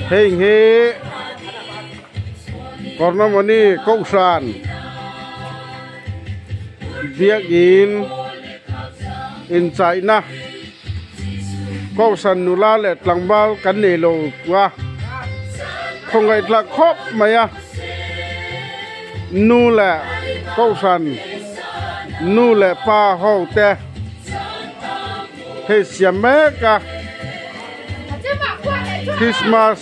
Heng hi Karnamani Kohhran biakin inchaihna Kohhran nula leh tlangval kan nei lo a khawngaihtlak khawp mai a nu leh Kohhran nu leh pa ho te hei siam mek a Christmas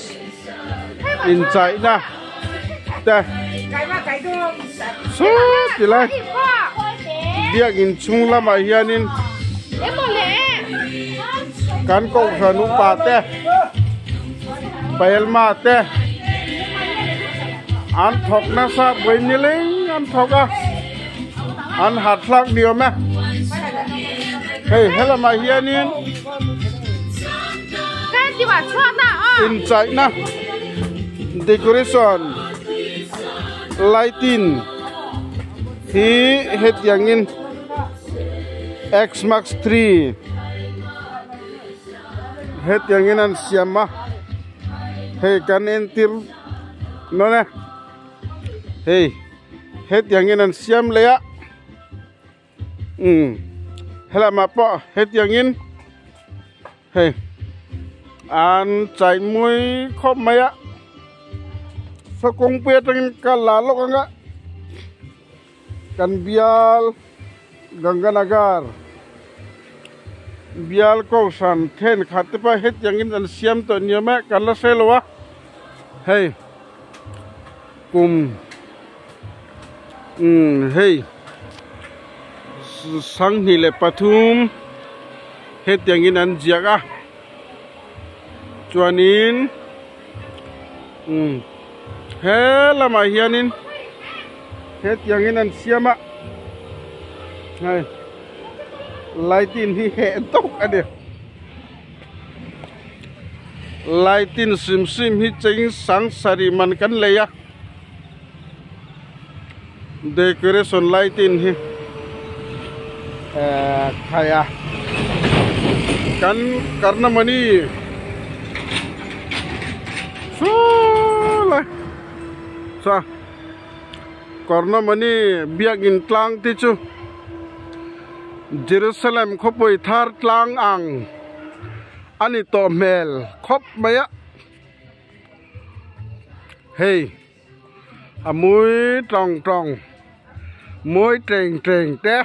inchaihna te saw ti lai biakin chhung lamah hianin kan kohhran upa te paelma te an thawk nasa vawi nileng an thawk a an hahthlak ni awm e hei helamah hianin inchaihna decoration lighting hi hetiangin xmax tree hetiangin an siam a hei kan entir nawn e hei hetiangin an siam leh a umm helamah pawh hetiangin hei an chai mawi khawp mai a saw kawngpui atangin ka la lawk ang a kan bial Ganganagar bial kohhran thenkhat te pawh hetiangin an siam tawh ni awm e kan la hre lo a hei kum umm hei sanghnih leh pathum hetiangin an ziak a chuanin umm he lamah hianin hetiangin an siam a hei lighting hi heh tawk a ni lighting hrim hrim hi cheng sang sarih man kan lei a decoration lighting hi ehh khai a kan karnamani saw lai saw karnamani biakin tlang te chu Jerusalem khawpui thar tlang ang a ni tawh hmel khawp mai a hei. A mawi tawng tawng mawi teng teng te.